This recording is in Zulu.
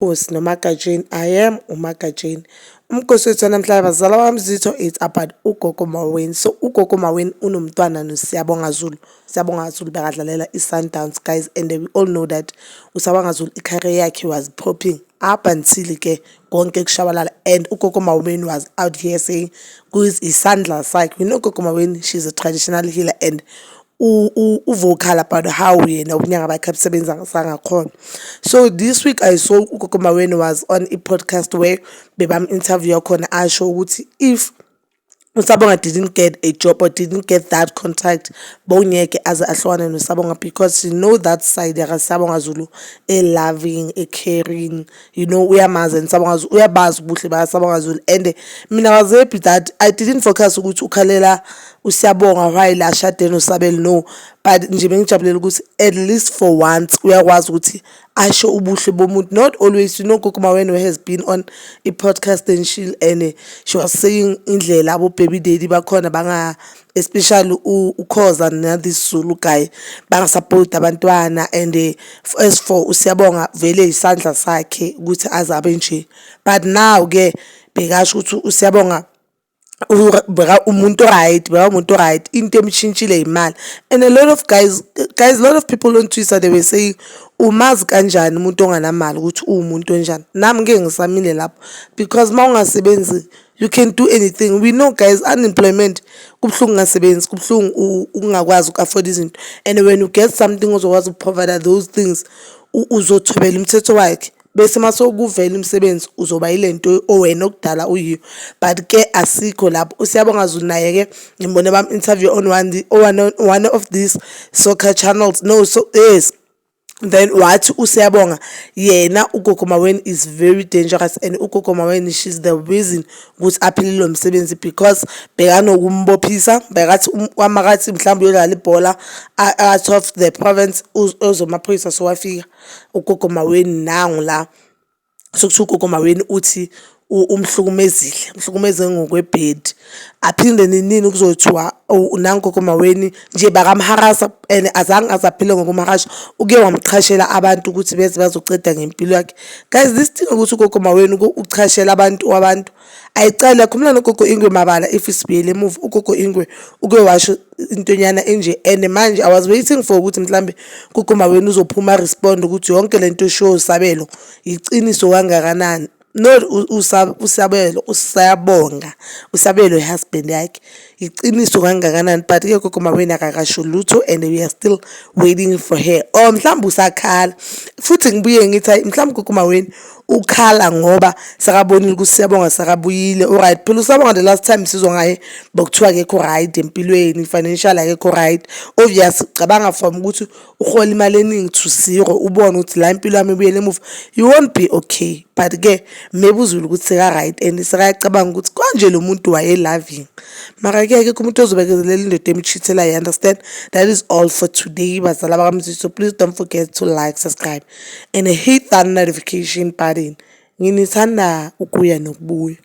Nkosi noMagatsheni. I am uMagatsheni. Umkhosi wethu wanamhlanje, bazala bamzitho, it's about uGogo Maweni. So uGogo Maweni unomntwana noSiyabonga Zulu. Siyabonga Zulu bekadlalela i-Sundowns, guys, and we all know that uSiyabonga Zulu i-career yakhe was popping up until ke konke kushabalala, and uGogo Maweni was out here saying isandla sakhe. We know Gogo Maweni, she's a traditional healer and u-vocal about how yena ubunyanga bakhe abusebenza sangakhona. So this week I saw uGogo Maweni was on i-podcast where bebam-interview khona, asho ukuthi if uSiyabonga didn't get a job or didn't get that contract, bowungeke aze ahlukane noSiyabonga because she know that side yakaSiyabonga Zulu, e-loving, e-caring. Uyamazi and Siyabonga Zulu uyabazi ubuhle bakaSiyabonga Zulu. And mina was happy that I didn't focus ukuthi ukhalela uSiyabonga while ashade noSabelo, no, but nje bengijabulela ukuthi at least for once uyakwazi ukuthi asho ubuhle bomuntu, not always. Gogo Maweni has been on i-podcast and she was saying indlela abo-baby daddy bakhona banga, especially uKhoza na-this Zulu guy, banga-support abantwana. And as for uSiyabonga, vele isandla sakhe ukuthi aze abe nje, but now ke bekasho ukuthi uSiyabonga beka umuntu right, beka umuntu right, into emshintshile imali. And a lot of guys, a lot of people on Twitter, they were saying, "Umazi kanjani umuntu onganamali ukuthi uwumuntu onjani?" Nami ngeke ngisamile lapho because uma ungasebenzi, you can do anything. We know, guys, unemployment kubuhlungu, ungasebenzi kubuhlungu, ukungakwazi uku-afford izinto, and when you get something ozokwazi uku-provide those things, uzothobela umthetho wakhe, bese mase kuvela umsebenzi uzoba yile nto owena okudala uyiyo. But ke asikho lapho. USiyabonga Zulu naye-ke ngibone bam-interview on one of these soccer channels, no, so yes, then wathi uSiyabonga yena uGogo Maweni is very dangerous and uGogo Maweni, she's the reason ukuthi aphelelwe umsebenzi because bekanokumbophisa, bekathi makathi mhlawumbe uyodlala ibhola out of the province, ezomaphoyisa sowafika uGogo Maweni nangu la. Sokuthiwa uGogo Maweni uthi umhlukumezile, umhlukumeze ngokwebhedi, aphinde nini kuzothiwa nangu uGogo Maweni nje bakamharasa and azange aze aphile ngokumharasha, uke wamqhashela abantu ukuthi beze bazoceda ngempilo yakhe. Guys, this thing ukuthi uGogo Maweni uchashela abantu wabantu ayicali. Yakhuluma noGogo Ingwe Mabala, if sibuyele emuva, uGogo Ingwe uke washo intonyana enje, and manje I was waiting for ukuthi mhlambe uGogo Maweni uzophuma respond ukuthi yonke lento eshiwo uSabelo iciniso kangakanani, not uSabelo, uSiyabonga, uSabelo i-husband yakhe, iciniso kangakanani. But-ke Gogo Maweni akakasho lutho and we are still waiting for her, or mhlawumbe usakhala futhi. Ngibuye ngithi hayi, mhlawumbe uGogo Maweni ukhala ngoba sekabonile ukuthi Siyabonga sekabuyile, alright. Phela uSiyabonga, the last time sizwa ngaye bekuthiwa akekho right empilweni, financial akekho right. Obvious, cabanga from ukuthi uhola imali eningi to zero, ubone ukuthi la impilo yami ibuyele emuva, you won't be okay. But-ke maybe uzwile ukuthi seka-right and sekayacabanga ukuthi konje lo muntu waye-loving, mara-ke akekho umuntu ozobekezelela indoda emchithela, you understand? That is all for today, bazala bakamzisi. So please don't forget to like, subscribe and hit that notification button. Nginithanda ukuya nokubuya.